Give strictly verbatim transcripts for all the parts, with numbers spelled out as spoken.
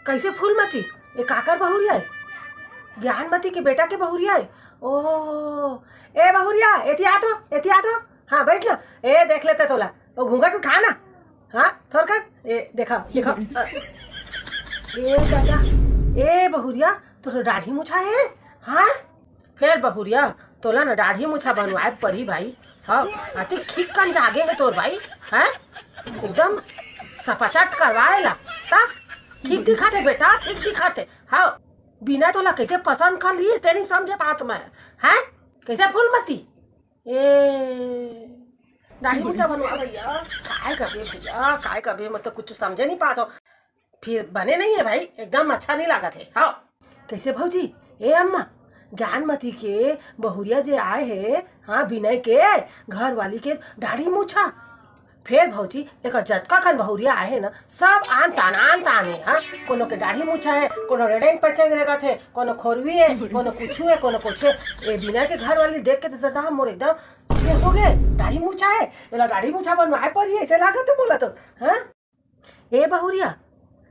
कइसे फूलमती? ए काकर बहुरिया हे? ज्ञानमती के बेटा के बहुरिया हे? ओहो, ए बहुरिया, एती आ तो, एती आ तो। हाँ, बइठ ना। ए, देख लेते तोला। ओ घूंघट उठा ना। हाँ, थोरकन। ए, देखा, देखा। अ, ए दादा, ए बहुरिया, तोर तो डाढ़ी मुछा हे। हाँ? फेर बहुरिया, तोला ना डाढ़ी मुछा बनवाए परही भाई। हाँ, अति खिक्कन जागे हे तोर भाई। हैं? एकदम सपाचट करवाए ला। ता ठीक दिखत हे बेटा, ठीक दिखत हे। हाँ, बिना तोला कइसे पसंद कर लिस, तेनी समझे बात मैं। हैं? कइसे फूलमती? ए, डाढ़ी मुछा बनवा भैया। काय कबे भैया, काय कबे, मैं तो कुछ समझे नहीं पात हो। फिर बने नहीं है भाई, एकदम अच्छा नहीं लागत हे। हाँ। कइसे भौजी? ए अम्मा, ज्ञानमती के बहुरिया जे आए हे, हाँ, बिनय के घर वाली के डाढ़ी मुछा। फेर भौजी, एकर जतका कन बहुरिया आए हे ना, सब आन तान, आन तान हे, हाँ। कोनो के डाढ़ी मुछा हे, कोनो रेडेंग पेचेंग रेगत हे, कोनो खोरवी हे, कोनो कुछु हे, कोनो कुछु हे। ए बिनय के घर वाली देख के तो दादा मोर एकदम से हो गे, डाढ़ी मुछा हे, एला डाढ़ी मुछा बनवाए परही, अइसे लागत हे मोला तो, हाँ। ए बहुरिया,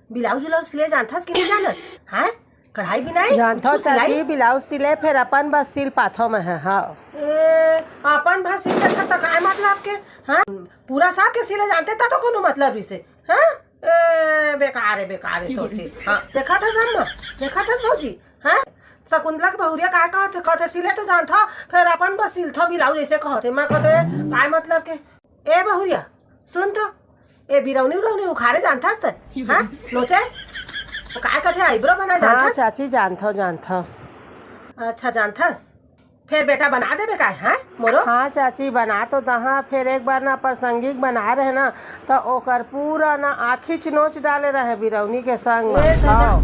ब्लाउज उलाउज सिले जानथस कि नहीं जानस? हैं? कढ़ाई बिनाई, जानथव कुछु सिलाई? चाची, ब्लाउज सिले फेर अपन बर सिल पाथव मैं ह, हाँ। ए, अपन बर सिल लेथस त काय मतलब के? हाँ? पूरा सबके सिले जानते त तो कोनो मतलब इसे, हाँ? ए, बेकार हे, बेकार हे तोर के। हाँ, देखत हस अम्मा, देखत हस भौजी, हाँ? शकुंतला के बहुरिया काय कहत हे, कहत हे सिले तो जानथव, फेर अपन बर सिलथव ब्लाउज, अइसे कहत हे। मैं कहत हे, काय मतलब के? ए बहुरिया, सुन तो, ए बिरौनी उरौनी उखारे जानथस त? हाँ? नोचे? ओ काय कथे, आईब्रो बनाए हाँ जानथस? चाची, जानथव, जानथव। अच्छा, जानथस? फेर बेटा बना देबे काय, हाँ? मोरो? हाँ चाची, बना तो दहा, फेर एक बार ना प्रासंगिक बनाए रहे ना, त ओकर पूरा ना आँखीच नोच डाले रहे बिरौनी के संग ए में। दादा, हाँ।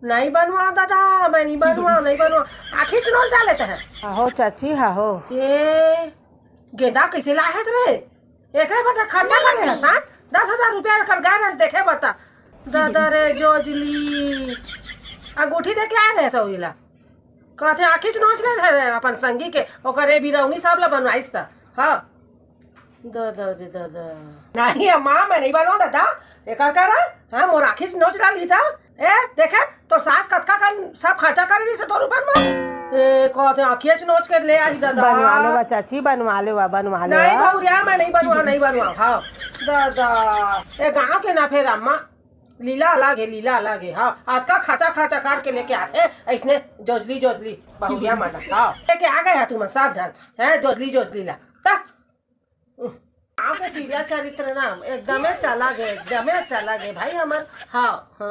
नहीं बनवाओ दादा, मैं नहीं बनवाओ, नहीं बनवाओ। आँखीच नोच डाले तहे। आहो चाची, आहो। ए, गेंदा कइसे लाए हस रे? एकरे बर त खर्चा करे हस, हाँ? दस हजार रुपया कर गए रहस देखे बर त। दादा रे जोजली। अंगूठी दे के आए रहस ओला। कहथे आँखीच नोच ले धरे अपन संगी के, ओकर ए बिरौनी सब ला बनवाइस त। हाँ। दादा रे दादा। नहीं अम्मा, मैं नहीं बनवाओ दादा। एकर करा, हाँ, मोर आँखीच नोच डालही त। ए, देखे, तोर सास कतका कन सब खर्चा करे रहिस हे तोर ऊपर म। ए, कहथे आँखियेच नोच के ले आही दादा। बनवा लेवा चाची, बनवा लेवा, बनवा नहीं लेवा। बहुरिया, मैं नहीं बनवाओ, नहीं बनवाओ, हाँ। दादा, ए गाँव के ना फेर अम्मा, लीला अलग हे, लीला अलग हे, हाँ। अतका खर्चा, खर्चा करके लेके आथे, अइसने जोजली, जोजली, बहुरिया मन, हाँ। लेके आ गए हा तुमन सब झन, हैं, जोजली, जोजली ला। ता, गाँव के तिरिया चरित्र ना, एकदमे चला गे, एकदमे चला गे भाई हमर, हाँ, हाँ।